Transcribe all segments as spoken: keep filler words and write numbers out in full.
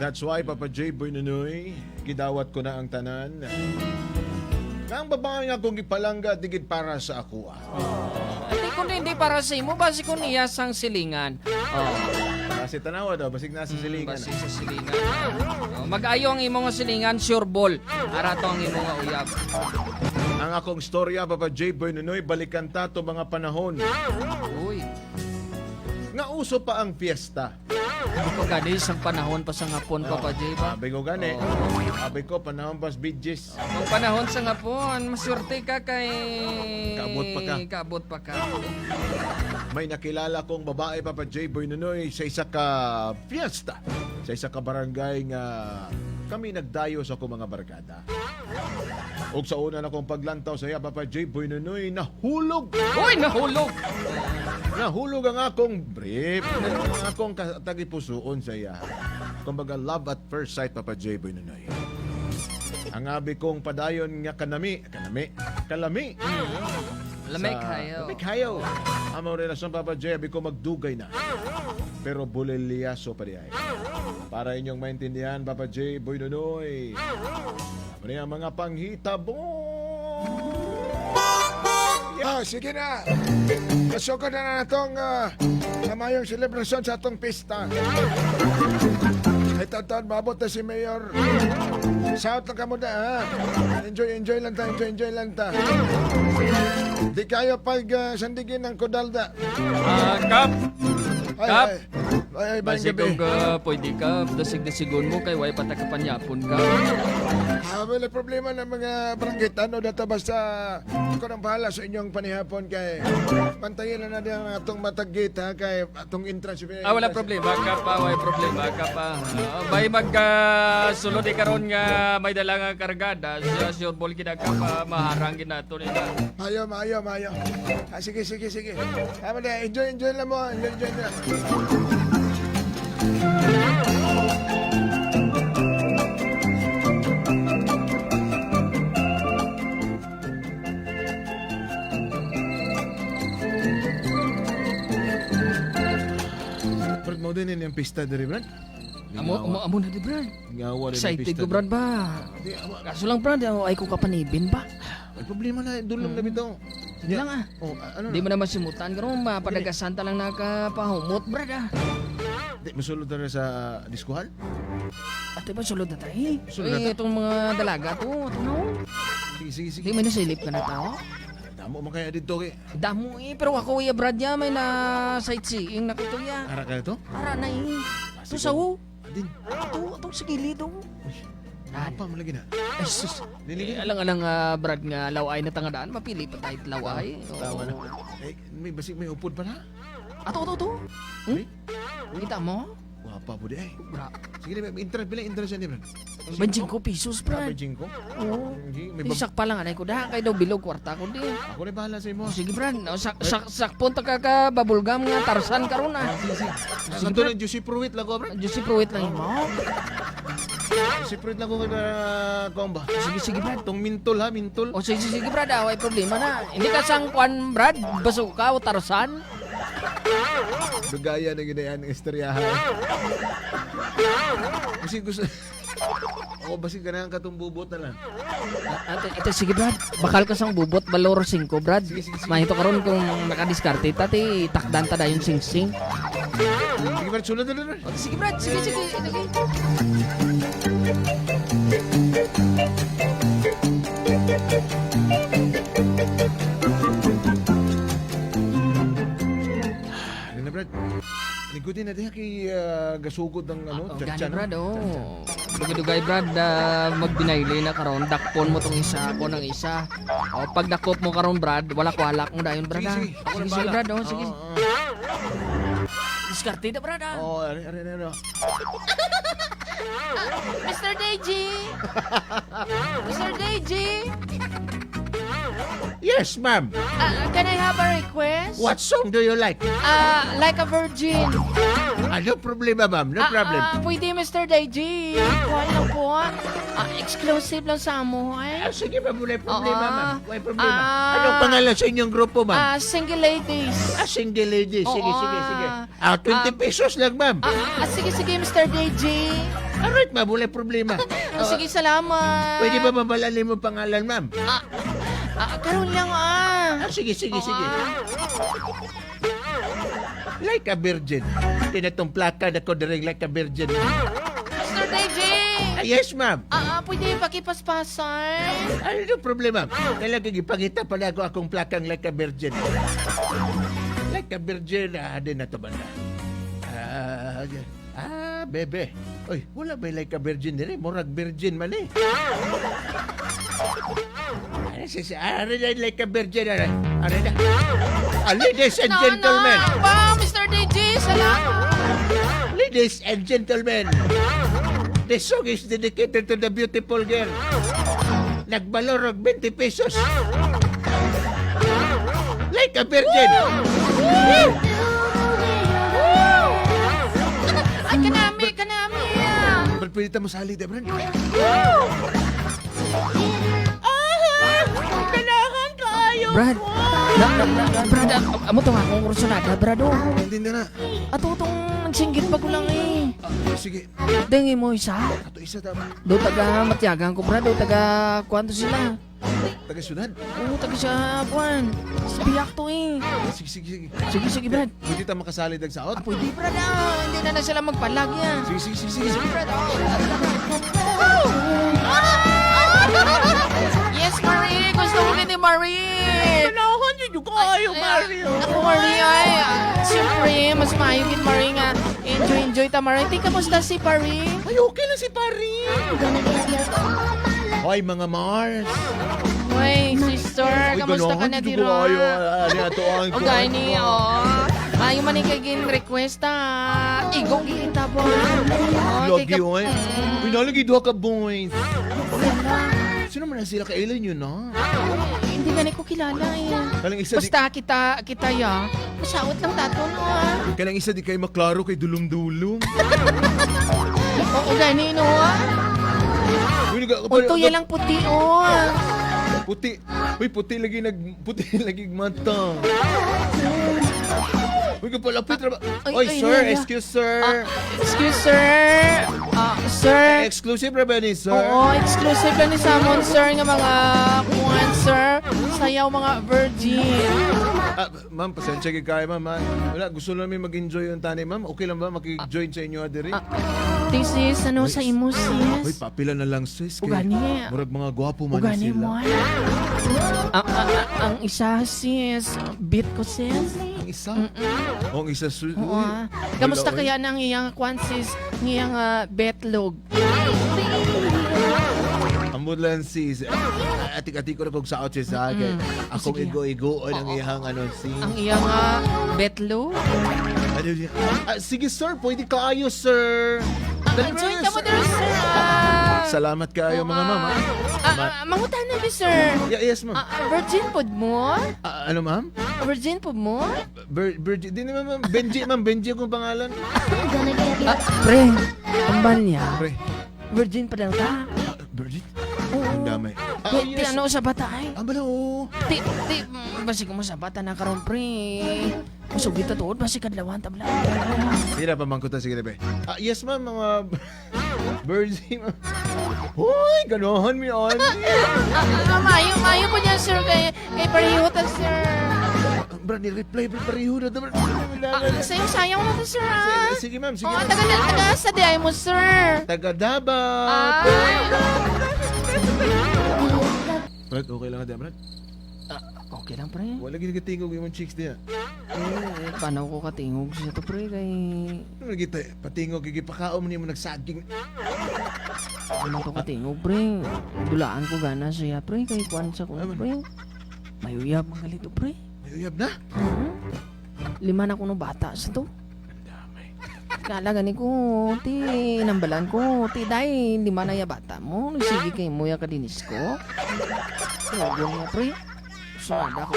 That's why, Papa J, Boy Nonoy, gidawat ko na ang tanan. Nga ang babae nga akong ipalangga, di gid para sa ako, ah. Hindi, kung hindi para sa imo, basi kung iya sang silingan. Oh. Basi tanawa daw, basig nasa Hmm, silingan. basi sa silingan. Oh, mag-ayo ang imo nga silingan, sure ball. Ara to ang imo nga uyab. Ang akong storya, Papa J, Boy Nonoy, balikan ta to mga panahon. Uy. Nga uso pa ang fiesta. Ano pa gani, sang panahon pa sang hapon, Oh, Papa J ba? sabi ko gani. Oh. Sabi ko, panahon pa sa B Gs. Ang panahon sang hapon, maswerte ka kay Kaabot pa ka. kaabot pa ka. May nakilala kong babae, Papa J, Boy Nonoy, sa isa ka fiesta, sa isa ka barangay nga kami nagdayo sa akong mga barkada. Ug sa una na kong paglantaw sa iya, Papa J, Boy Nonoy, nahulog. Uy, nahulog! Nahulog ang akong brief, ang akong ka-, tagipusuon sa iya. Kumbaga, love at first sight, Papa J, Boy Nonoy. Ang abi kong padayon nga kanami, kanami, kalami. Lami Sa kayo. Lami kayo. Among relasyon, Papa J, abi ko magdugay na. Pero bulilyaso pa di ay. Para inyong maintindihan, Papa J, Boy Nonoy. Ano niya mga panghitabo? Ah, sige na. Pasugod na natong, ah, mamayong selebrasyon sa atong pista. Ay, taon-taon, maabot na si Mayor. South lang kamo da, ha? Enjoy, enjoy lang ta, enjoy, enjoy lang ta. Di kayo pag, ah, sandigin ng kudalda. Ah, Kap! Ay, Kap! ay, ay, ay, Basi maayong gabi. kung, ah, pwede ka, dasig-dasigon mo kay way pa ta kapanyapon ka. Ah, wala problema na mga barangay tano data basta ako nang bahala sa inyong panihapon kay pantayin na na din ang atong matagit ha kay atong entrance fee. Ah, wala problema ka pa, way problema ka pa. Ah, may mag, ah, sulod ni karon nga may dala nga kargada, siya sure ball kita ka pa, maharang ginato nila. Mayo, mayo, mayo. Ah, sige, sige, sige. Tama na, enjoy, enjoy lang mo. Enjoy, enjoy lang. Brad, mo din yung pista diri, Brad? Amo, Lingawan. amo, amo na di, Brad. Lingawan na yung Excited pista ko, Brad, diri. ba? Di, amo. Kaso lang, Brad, ay ko kapanibin ba? Ay, problema na, dulong na Mm. bitaw. Sige Nya, lang, ah. oh, a-, ano Di na? mo naman simutan, karon mapadagasan ta lang nakapahumot, Brad, ah. Di, masulod na sa diskuhan? Ate, ba sulod na tayo? Sulod na Eh, ta? itong mga dalaga to, ito na, oh. Sige, sige, sige. Di, may nasilip ka na tao? Damo man kaya dito, kay Damo, eh, pero ako, iya, Brad, ya, may na sightseeing na ko to, ya. Ara ka na to? Ara na, eh. Ah, To sige. sa, oh. Adin. Ito, ito, sa gilid, oh. Uy, Ah. apa mo lagi na? Ay, sus. Dili, Eh, dili. alang-alang, ah, Brad, nga laway na tangadaan, mapili pa tayo laway. Tama, tama na. Oo. Eh, may basig, may upod pa na? Ato, ato, ato. Hmm? May? Kita mo? Wapa po di ay. Bra. Sige na, may interest, pila interest yan, Brad? May jingko pesos, Ah, Brad. may jingko? Oo. Hindi, may bab- Isa pa lang, anay ko, da, kay daw bilog kwarta ko, di. Ako na bahala sa imo. Sige, Brad. O, sak-, sak-, sakpon ta ka, ka bubble gum nga Tarzan karon, ah. Ah, sige, sige. Sige, Ato Brad. na, Juicy Fruit lang ko, Brad. Juicy Fruit lang mo. Juicy Fruit lang ko kay, ah, kuwan ba? Sige, sige, Brad. Tong mintol, ha, mintol. O, sige, sige, Brad, ah, way problema na. Hindi ka sang kuwan, Brad? Baso ka o Tarzan? Dugaya na ginayan ang istoryahan. Kasi gusto, o, basi ka na ang katumbubot na lang. Ah, ate, ate, sige, Brad. Bakal ka sang bubot, balor singko, Brad. Sige, sige, sige. Mahito karon kung nakadiskarte ta, ti takdan ta dayon singsing. Sige, Brad, sulod na, Brad. O, sige, Brad. Sige, sige. Sige. Ano na, Brad? Lingkod din na diha kay, ah, gasugod ng, ano, Ah, oh, chat-chat, gani, no? Brad, oh. Chat-chat. Dugay-dugay, Brad, ah, magbinayli na karon. Dakpon mo tong isa, ako ng isa. O, pagdakop mo karon, Brad, walak-walak mo dayon, Brad, Sige, ah. sige. Ako Sige, na sige, bahala. Brad, oh, sige. Oo, oo. Diskarte na, Brad, ah. Oo, ari, ari, ari, ari. Mister D J! Mister D J! Yes, ma'am. Ah, can I have a request? What song do you like? Ah, Like a Virgin. Ah, no problema, ma'am. No Ah, problem. ah, pwede, Mister D J. Kuha lang po, ah. Ah, exclusive lang sa amo, eh. Ah, sige, ma'am. Wala problema, Oo. ma'am. Wala problema. Ah. Anong pangalan sa inyong grupo, ma'am? Ah, Single Ladies. Ah, Single Ladies. Sige, Oo, sige, sige. ah. Ah, twenty Ah. pesos lang, ma'am. Ah, ah, sige, sige, Mister D J. Alright, ma'am, wala problema. Ah, sige, salamat. Pwede ba mabal-an mo pangalan, ma'am? Ah, ah, karon lang, ah. Ah, sige, sige, sige. Ah. Like a virgin. Kinatong plaka na ko diri, like a virgin. Mister D J! Ah, yes, ma'am. Ah, ah, pwede pakipaspasan? Ay, no problem, ma'am. Kailangan ipangita pa na ako akong plakang like a virgin. Like a virgin, ah, di na to banda. Ah, ah, bebe. Oy, wala may like a virgin diri. Murag virgin man eh. Ano si, si, ah, ano na like a virgin? Ano, ano na? Ah, ladies and No, gentlemen. No. Wow, Mister D J, salamat. Ladies and gentlemen, this song is dedicated to the beautiful girl. Nagbalor og twenty pesos. Like a virgin. Ay, kanami, kanami, ah. Brad, pwede ta mo sali, di, Brad? Ah, ganahan kaayo Brad, ko. na, na, na, Brad, am-, amo to nga akong kursunada, Brad, oh. Hindi na na. Ato tong nagsinggit pa ko lang, eh. Ah, sige. Dengi mo isa? Ato isa, tama. Do taga Matyagan ko, Brad, do taga kuwan to sila. Taga syudad? Oo, taga sa kuwan. Sa Biak to, eh. Sige, sige, sige. Sige, sige, Brad. Pwede ta makasali dag saot? Ah, pwede, Brad, ah. Hindi na na sila magpalag yan. Sige, sige, sige, sige, sige. Brad, ah. Yes, Marie. Gusto ko ni Marie. Ganahan niyo kaayo, Ay, ay, Marie, oh. Ako, Marie, ay, ah, siyempre, mas maayo gid, Marie, nga enjoy, enjoy ta, Marie. Ti, kamusta si Pari? Ay, okay lang si Pari. Hoy, mga Mars. Hoy, sister, Uy, kamusta ka ganahan na, jud ko dira? Kaayo, ah, ah, ni ato ang O, gani, oh. Maayo man ni kay gin-request, ah. Igo, giinta po, ah. Oh, Lagi, kay ka-, oy. Mm. Uy, nalagi duha ka boys. Sino man na sila? Kailan yun, no? Hindi gani ko kilala, eh. Kalang isa di- Basta kita, kita, ya. Masaot lang tato, no, ah. Kalang isa di kay maklaro kay dulom-dulom. Oo, gani, no, ah. Uy, naga-, Uy, tuya nag- lang puti, oh. Puti. Uy, puti lagi nag-, puti lagi mata. Uy, kapalapit ra ba? Ay, Oy, ay, sir, ay, ay. Excuse, sir. Ah, excuse, sir. Ah, sir. Eh, exclusive ra ba ni, sir? Oo, exclusive lang ni Samon, sir, nga mga kuwan, sir. Sayaw mga virgin. Ah, ma'am, pasensya gid kayo, ma'am, ha? Wala, gusto lang may mag-enjoy yung tani, ma'am. Okay lang ba makig-join sa inyo, ah, diri? Ah, this is, ano, Uy, sa imo, sis? Uy, papila na lang, sis. Kay Ugani. Murag mga gwapo man Ugani sila. Mo, ah. Ah, ah, ah, ang isa, sis, beat ko, sis. Ang isa? Mm-mm. Oh, ang isa, sis. Oo, Uy, ah. Kamusta wala, oy. Kaya nang iyang kwan, sis? Ngiyang, ah, betlog. Ambot lang, sis. Ah, atik-atik ko na kog saot, sis, ha? Kay Mm-mm. akong Sige. Igo-igo ang Oo. Iyang, ano, sis. Ang iyang, ah, betlog? Ano niya? Ah, sige, sir. Pwede kaayo, sir. Ah, Dali, enjoy sir. Ka mo diri, sir, ah. Salamat kaayo, Oo, mga ah. Ma'am, ha? Ah, Ma- ah, mangutana ni, sir. Yeah, yes, ma'am. Ah, ah, virgin pod mo? Ah, ano, ma'am? Virgin pod mo? Vir-, virgin, di naman, ma'am. Benji, ma'am. Benji akong pangalan. Ah, pre, ang banya. Pre. Virgin pa daw ka? Ah, virgin? Oo. Ang damay. Ah, Ti, ti, yes. Ano sa bata, ay? Ah, bala, oo. Ti, ti, mm, basi ko mo sa bata na karon, pre. Masugit na tuod, basi kadlawan, tabla. Pila pa man ko ta, sige, be. Ah, yes, ma'am, mga virgin, ma'am. Hoy, ganahan mi, ani. Ah, ah, mayo, mayo po niya, sir, kay Kay pareho ta, sir. Bra, ni-reply, bra, pareho na to, bra. Ah, sayaw-sayaw na to, sir, ah. Sige, sige, ma'am, sige, Oh, ma'am. taga, taga sa di ay mo, sir. Taga Davao. Ay. Brad, okay lang ka diyan, Brad? Ah, okay lang, pre. Wala gid katingog imong chicks diya. Eh, paano ko katingog siya to, pre? Kay Ano lagi tayo? Patingog, kay gipakaon mo niya mo nagsaging. Ano to katingog, pre? Dulaan ko gana siya, pre. Kay kuwan sa kuno, Ano? pre. May uyab man gali to, pre. May uyab na? Mhm. Lima na kuno bata sa to. Ang damay. Kala gani ko, ti, nambalan ko, ti, day, lima na ya bata mo. Nagsige kay mo ya kadinis ko. Tugon nga, pre. Sunada ko.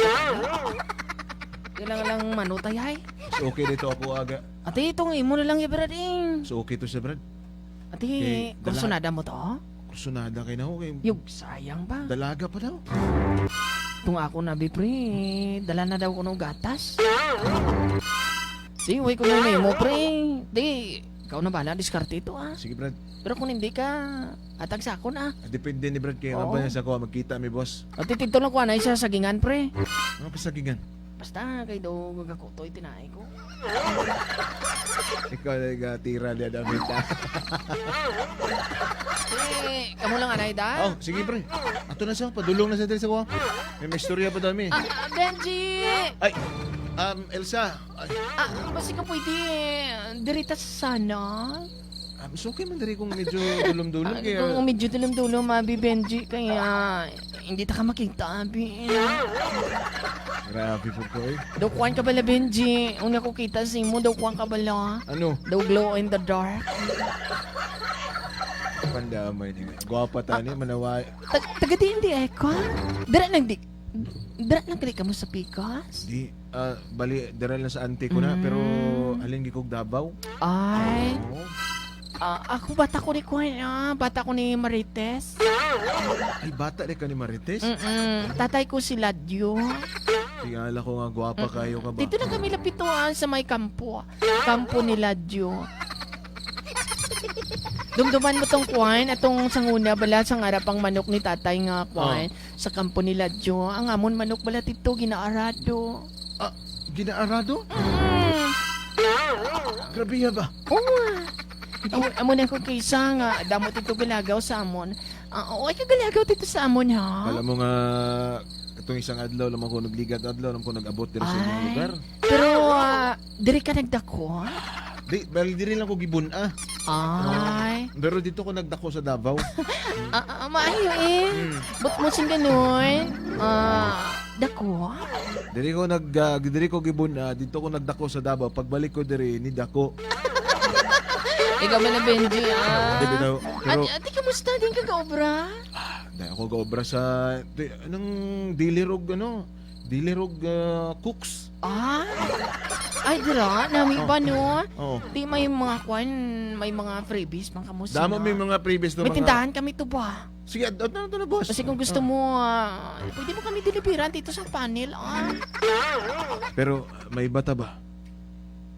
Kailangan lang manutay, hay. So, okay dito ako, aga. Ate, itong imo na lang ya, Brad, eh. So, okay to siya, Brad? Ate, Okay, dala- kursunada mo to? Kursunada kay na ako, kay Yug, sayang ba? Dalaga pa daw. Itong ako na, be, pre. Dala na daw ko ng gatas. Di, way ko na nimo, pre. Di, Ikaw na bala, diskarte ito, ah. Sige, Brad. Pero kung hindi ka, atag sa akon, ah. Ah, depende ni Brad, kay Oo. Ang ba niya sa kuha, magkita mi, boss. At titigto lang ko, anay sa sagingan, pre. Ano pa sagingan? Basta, kay daw gagakutoy tinaay ko. Ikaw na yung, ah, tira niya, David, ah. Eh, kamu lang, anay, da? Oh, sige, pre. Ato na siya, padulong na siya diri sa kuha. May, may istorya pa daw, mi. Ah, ah, Benji! Ay, um, Elsa. Ay. Ah, basi ka pwede, eh, diri ta sana? Ah, mas okay man diri kung medyo dulom-dulom, Ah, kaya kung medyo dulom-dulom, abi, Benji, kaya hindi ta ka makita, abi. Grabe po ko, eh. Daw kuwan ka bala, Benji. Una ko kita sa imo, daw kuwan ka bala. Ano? Daw glow in the dark. Pandamay ni. Gwapa tani, Ah. manaway. Tag-, taga diin di ay ka? Dira lang di, dira lang gali kamo sa Pikas? Di, ah, bali, dira lang sa ante ko na, Mm. pero halin gi kog Davao. Ay. Oo. Ah, ako bata ko ni Kuan, ah, bata ko ni Marites. Ay, bata di ka ni Marites? Mm-mm. Tatay ko si Ladyo. Tingala ko nga gwapa Mm-mm. kayo ka ba? Dito lang kami lapituan sa may kampo. Kampo ni Ladyo. Dumduman mo tong kuan, atong sanguna bala sa ngarap ang manok ni tatay nga kuan, Oh. sa kampo ni Ladyo. Ang amon manok bala dito, ginaarado. Ah, ginaarado? Mm. Grabe ya ba? Oo. Amo, amo na ko kaysa nga, damo dito galagaw sa amon. Ah, oo, ay kagalagaw dito sa amon, ha? Alam mo nga, itong isang adlaw, lamang ko nagligad adlaw, lamang ko nag-abot diri sa inyong Ay. lugar. Pero, ah, diri ka nagdako? Di, bali, diri lang ko gibun-a. Ay. Pero dito ko nagdako sa Davao. Ah, ah, maayo eh. Hmm. But mo sing ganun, ah, dako? Diri ko nag, ah, diri ko gibun-a, dito ko nagdako sa Davao. Pagbalik ko diri, ni dako. Ikaw man na, Benji, ah. Hindi, bitaw. Pero Ate, ate, kamusta din ka kaobra? Ah, dahil ako gaobra sa, di, anong dealer og, ano, dealer og, ah, cooks. Ah? Ay, dira, nami Oh. ba, no? Oo. Di may mga kwan, may mga freebies, mga kamusta Damo na? may mga freebies to May mga tindahan kami to ba? Sige, ad-, ad-, ano to na, boss? Kasi kung gusto Oh. mo, ah, pwede mo kami deliveran dito sa panel, ah. Pero may bata ba?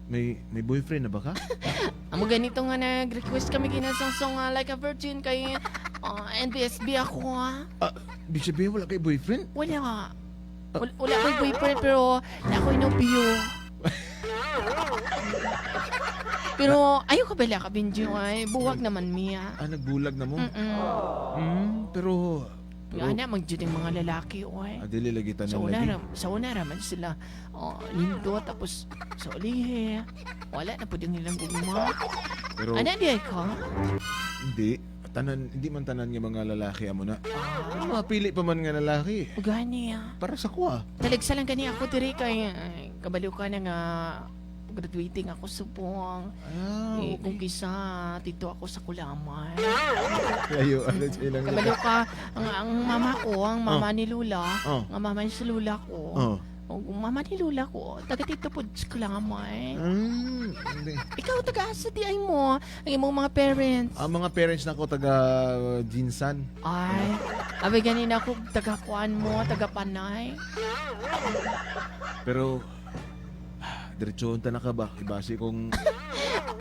May, may boyfriend na ba ka? Amo ganito nga nag-request kami ginasongsong, ah, like a virgin kay, ah, N B S B ako, ah. Ah, ibig sabihin wala kay boyfriend? Wala. Ah. Wal-, wala ko'y boyfriend, pero na ako'y nobyo. Pero ayaw ka bala ka, Benji, ay. Buwag Nag-, naman, Mia. ah, nagbulag na mo? Mm-mm. Mm, pero, pero Nga na, magdyan yung mga lalaki, oy. Ah, dili lagi tanan Sa una lagi. ram-, sa una raman sila, oh, nindot, tapos sa ulihi, wala na pud ang ilang gugma. Pero Ana, di ay ka? Hindi. Tanan, hindi man tanan nga mga lalaki amo na. Ah. May mga pili pa man nga lalaki. Gani, ah. Para sa kuha. Taligsa lang gani ako diri kay, ay, kabalo ka na nga graduating ako subong. Ah, Eh, okay. kung kisa, dito ako sa Kulamay. Layo, ano, sa ilang Kabalo lugar? ka, ang, ang mama ko, ang mama Oh. ni Lola, Oh. ang mama ni si Lola ko. Oh. O, ang mama ni Lola ko, taga dito po sa Kulamay. Mm, hindi. Ikaw, taga asa di ay mo, ang imong mga parents? Ang mga parents na ko, taga Jinsan. Ay, abay ganina ako, taga kuan mo, taga Panay. Pero, diretsohon ta na ka ba? Ibasi kung,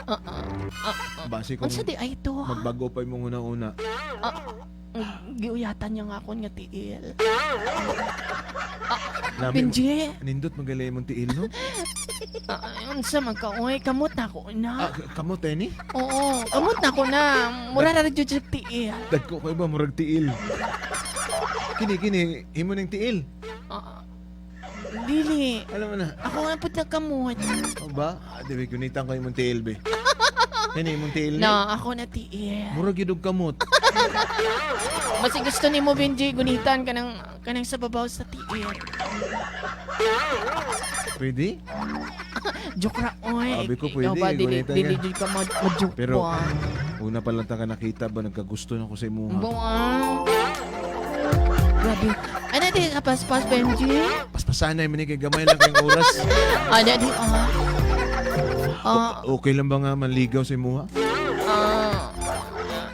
Ah, ah, ah, ah. basi kung Unsa di ay to, ha? magbago pa imong una-una. Ah, mm, giuyatan niya nga akon nga tiil. Ah, Nami-, Benji. nindot magali imong tiil, no? Ah, unsa man ka, oy? Kamot na ako, na. Ah, k-, kamot, eh, ni? Oo, kamot na ako na. Mura ra jud siya tiil. Dagko kayo ba, murag tiil? Kini, kini, imo ning tiil. Ah, dili. Alam mo na. Ako nga pud nagkamot. O ba? Ah, di ba, gunitan ko imong tiil, be. Kani imong tiil, ni? Na, ako na tiil. Murag yun og kamot. Basi gusto nimo, Benji, gunitan ka ng, ka ng sa babaw sa tiil. Pwede? Joke ra, oy. Sabi ko, Ikaw pwede, ba, dili, gunitan dili ka. Jud ka mag-, mag-joke Pero, ba? Una pa lang ta ka nakita ba, nagkagusto na ko sa imuha. Buang. Grabe. Ano di ka paspas, Benji? Paspasanay man ni kay gamay lang kayong oras. Ano di, ah? Ah. Okay, okay lang ba nga manligaw sa imuha? Ah,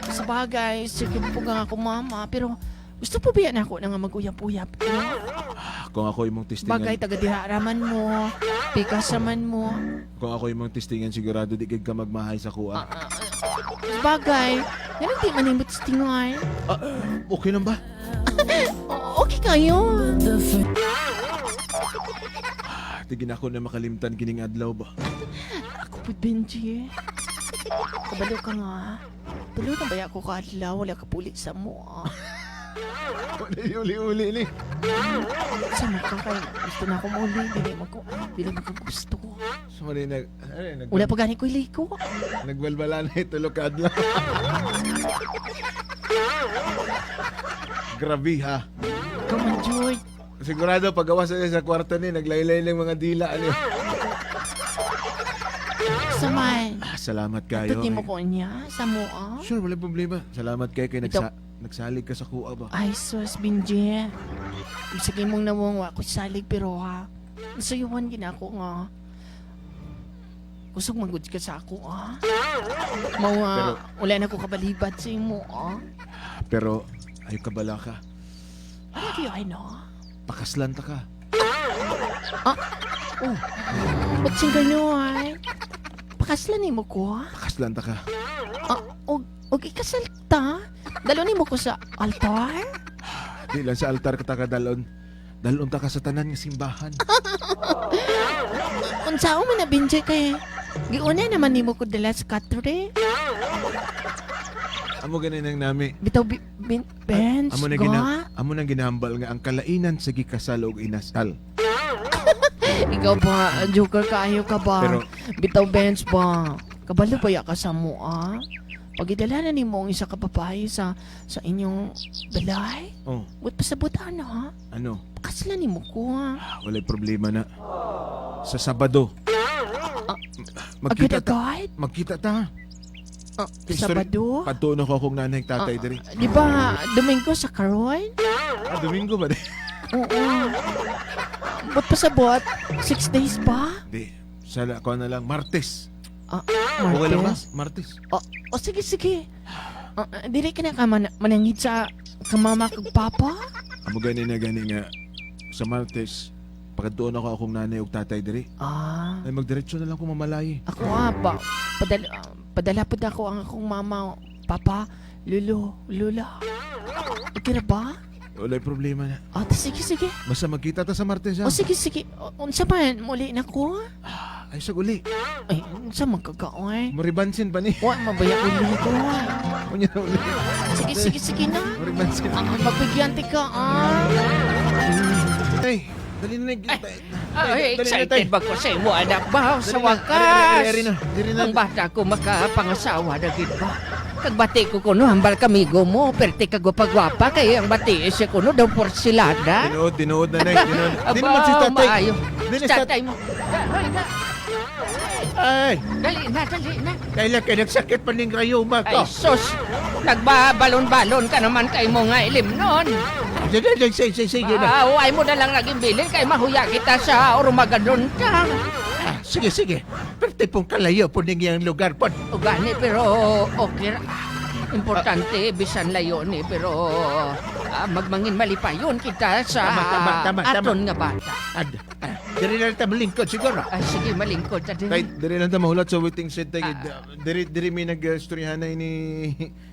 sa bagay, sige po nga ako, mama, pero gusto po ba yan ako na nga mag-uyap-uyap? Ah, Kung ako imong testingan, Bagay, taga diha ra man mo. Pikas ra man mo. Kung ako imong testingan, sigurado di gid ka magmahay sa kuha. Ah, ah, ah. Bagay, nganong di man nimo testingan? Ah, okay lang ba? O-, okay kayo. Di gid ako na makalimtan kining adlaw ba? Ako pud, Benji. Kabalo ka nga. Tulo na baya ko ka adlaw, wala ka puli sa mo, ah. Wala yung uli-uli ni. Sa mo ka kay gusto na ako mauli, dili mo ko, dili mo ko gusto. Sa mo rin nag-, ano yun, nag-, Wala pa gani ko iliko. Nagbalbala na yung tulo ka adlaw. Grabe, ha? Come on, Joy. Sigurado, paggawas na sa kwarto ni, naglaylay lang mga dila, ano yun? Sa man. Ah, salamat kayo. Ato mo ko niya, sa mo, ah? Sure, wala problema. Salamat kayo kay Ito. nagsa-, nagsalig ka sa kuha ba? Ay, sus, Binji. Sige mong nawong wa ko salig, pero ha, nasayuhan gid ako nga. Kusog manggod ka sa ako, ah. Mao nga, Pero wala na ko kabalibad sa imo, ah. Pero, ay kabala ka. Ano di ay, no? Pakaslan ta ka. Ah? Oh. Ba't sing ganyo, ay? Pakaslan nimo ko, ah? Pakaslan ta ka. Ah, og, og ikasal ta? Dalon nimo ko sa altar? Di lang sa altar ka ta kadalon. Dalon ta ka sa tanan nga simbahan. Unsaon man na, Binji, kay giunay naman nimo ko dala sa katre. Amo gani nang nami. Bitaw, bi-, bin-, Benj, amo na ga? gina-, amo nang ginahambal nga ang kalainan sa gikasal ug inasal. Ikaw ba, joker kaayo ka ba? Pero Bitaw, Benj ba? Kabalo baya ka sa mo, ah? Pagidala na nimo ang isa ka babae sa, sa inyong balay? Oh. Buot pasabot, ano, ha? Ano? Pakaslan nimo ko, ha? Ah, walay problema na. Sa Sabado. Ah, Magkita ta. agad-agad? Magkita ta. Ah, Kay istorya-, Sabado? Padtuon ako akong nanay, tatay Ah, diri. Di ba, Domingo sa karon? Ah, Domingo ba di? Oo. Buot pasabot, six days pa? Di. Sa la-, kuwan na lang, Martes. Ah, Okay lang ba? Martes? Martes. Oh, oh, sige, sige. Ah, ah, dili ka na ka man-, mananghid sa ka mama kag papa? Amo gani na gani nga sa Martes, pagkadtuon ako akong nanay ug tatay diri. Ah. Ay, magdiretso na lang ko mamalayi. Ako, ah, pa-, padal-, ah, padala pud ako ang akong mama, papa, lolo, lola. Okay ra ba? Walay problema na. Ah, ta-, sige, sige. Basta magkita ta sa Martes, ha? O, sige, sige. O, unsa man? Muli na ko, ha? Ah, ay, sa uli. Ay, unsa man ka, oy? Muribansin pa ni. Wa, mabaya ko nito, ha? Unya na uli. Sige, sige, sige na. Muribansin. Ah, magbigyan ti ka, ah. Ay, dali na, Ay, dali, ay, dali na, excited tay. ba ko sa imo, anak ba? Sa Dali na, wakas. ari, ari, ari na. Diri na. Ang bata ko makapangasawa na gid ba? Kagbati ko kuno, hambal kamigo mo, perte ka gwapa-gwapa, kay ang bati siya kuno daw porselada. Tinuod, tinuod na, Nay, tinuod. Di Aba, naman si tatay. maayo. Di Si na si tat- tatay mo. Hoy, na. Ay. Dali na, dali na. Kailan kay nagsakit pa ning rayuma ko? Ay, sus. Nagbabalon-balon ka naman kay mo nga ilimnon. Sige, sige, sige, sige na. Ah, huway mo na lang naging bilin kay mahuya kita sa Urumagadon ta. Ah, sige, sige. Perti pong kalayo po ning iyang lugar po. O gani, pero okay ra. Importante, bisan layo ni, pero, ah, magmangin malipayon kita sa Tama, tama, tama, tama. aton nga bata. Ad-, ah, diri na ta malingkod siguro. Ay, sige, malingkod ta din. Kay diri lang ta mahulat sa waiting shed, tay, Ah. diri, diri may nag-istoryahanay ni,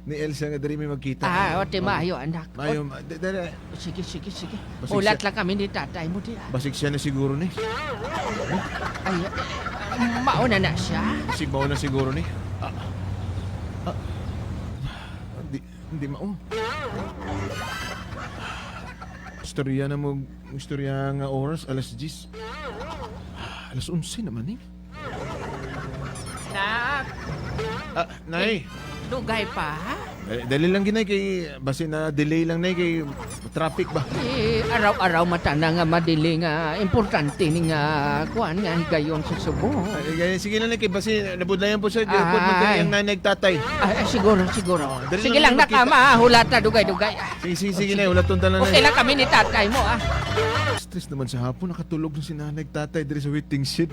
ni Elsa nga diri may magkita. Ah, o, ti Oh. maayo, anak. Maayo, O, ma-, di-, diri. Sige, sige, sige. Basig Hulat siya. lang kami ni tatay mo, di, ah. Basig siya na siguro ni. Ay, mao na na siya? Basig mao na siguro ni. Ah. Ah. Di, di mao. Istorya na mo, istorya nga oras, alas diyes. Alas onse naman, eh. Nak. Ah, Nay. Eh, dugay pa? Eh, dali lang, Ginay, kay basi na delay lang, Nay, kay traffic ba? Eh, araw-araw matana nga madili nga importante ni nga kuan nga higayon sa Subo. Eh, sige lang, Nay, kay basi nabudlayan po siya, airport man Ay. kay ang nanay, tatay. Ay, ay, siguro, siguro. Dali Sige lang, lang, nakita. Nakama, hulata, dugay-dugay. Ah. Sige, sige, sige, Nay, hulaton ta na, Nay. Okay lang kami ni tatay mo, ah. Stress naman sa hapon, nakatulog na si nanay, tatay, diri sa waiting shed.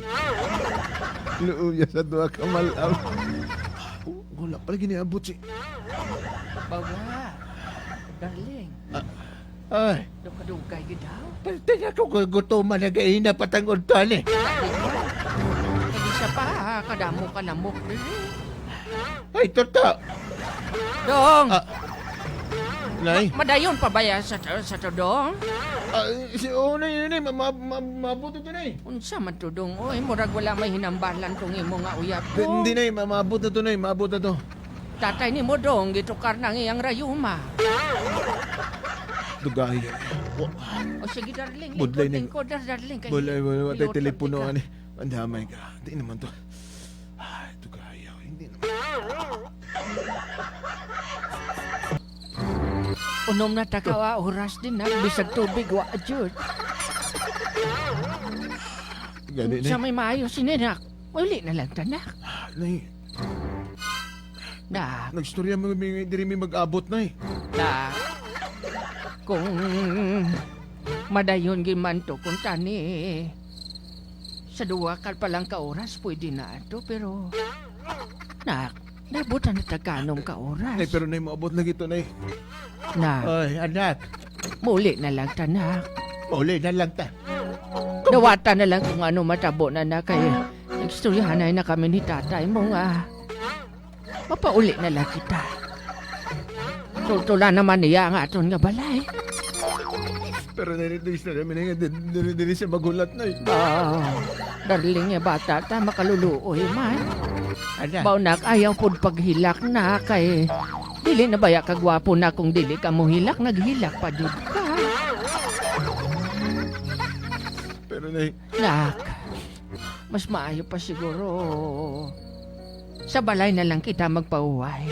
Luuya sa duha ka mal-am. Oh, wala pala giniabot si Baga, darling. Ah. Ay. Dugay-dugay gid daw. Perti nga ko gugutuman na gaina patang udto ani. Hindi siya pa, kadamo ka lamok diri. Ay, Toto! Dong! Ah, Nay? Ma-, madayon pa ba ya sa, sa to, Dong? Ah, si, oh, Nay, Nay, ma-, ma-, ma-, maabot ito, Nay. Unsa man to, Dong? Oy, murag wala may hinambalan tong imo nga uyab Di, ko. Hindi, Nay, ma-, maabot na to, Nay, maabot na to. Tatay nimo, Dong, gitukar na ang iyang rayuma. Dugay. O sige, darling, Budlay lingkod, ni lingkod, dar-, darling, kay Budlay, budlay, watay liutan telepono, tika. Ani. Ang damay ka. Di naman to. Ay, dugay, hindi naman. Unom na ta ka oras din, nak. Bisag tubig, wa jud. Gani, Sa Nay. May maayo sini, nak. Uli na lang ta, nak. Nay. Nak. Nagstorya mo, may, diri may mag-abot, Nay. Nak. Kung madayon gid man to, kung tani, sa duha ka pa lang ka oras, pwede na ato, pero, nak, nabutan na ta ka anom ka oras. Nay, pero, Nay, maabot lagi to, Nay. Nak. Ay, anak. Muli na lang ta, nak. Muli na lang ta. Dawata na lang kung ano matabo na na kay nagstoryahanay na kami ni tatay mo nga mapauli na lang kita. Tultula naman niya ang aton nga balay. Pero diri, diri, diri, diri, diri siya maghulat, Nay. Ah, darling nga bata ta, makaluluoy man. Ada. Baw nak, ayaw pud paghilak na kay dili na baya kagwapo na kung dili ka mohilak, naghilak pa jud ka. Pero, Nay. Nak, mas maayo pa siguro sa balay na lang kita magpahuway.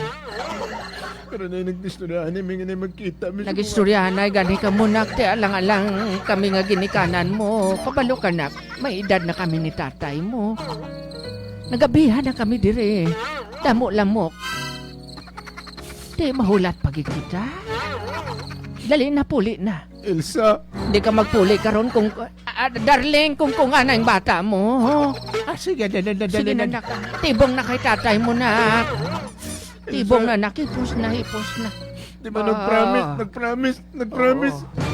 Pero, Nay, nag-istoryahan ni mi nga, Nay, magkita mi sa Nag-istoryahan na gani ka mo, nak, ti alang-alang kami nga ginikanan mo. Kabalo ka, nak, may edad na kami ni tatay mo. Nagabihan na kami diri. Damo lamok. Ti mahulat pa gid kita. Dali na, puli na. Elsa. Di ka magpuli karon kung, ah, darling, kung, kung anay ang bata mo. Ah, sige, dali, dali, Sige dali, na, dali. Nak. Tibong na kay tatay mo, nak. Tibong Elsa. Na, nak. Hipos na, hipos na. Di ba Ah. nag-promise? Nag-promise? Nag-promise? Oo.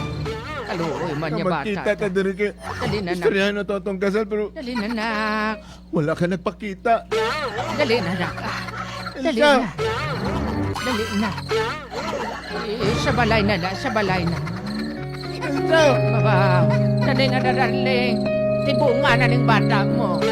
Kaluoy man Nga niya, bata magkita ta. Ta diri kay Dali na, nak. Istoryahan na to atong kasal, pero Dali na, nak. Wala ka nagpakita. Dali na, nak. Ah, dali Elsa. Na. Dali na. Eh, sa balay na na, sa balay na. Elsa! Baba, dali na na, darling. Tibungan na ning bata mo.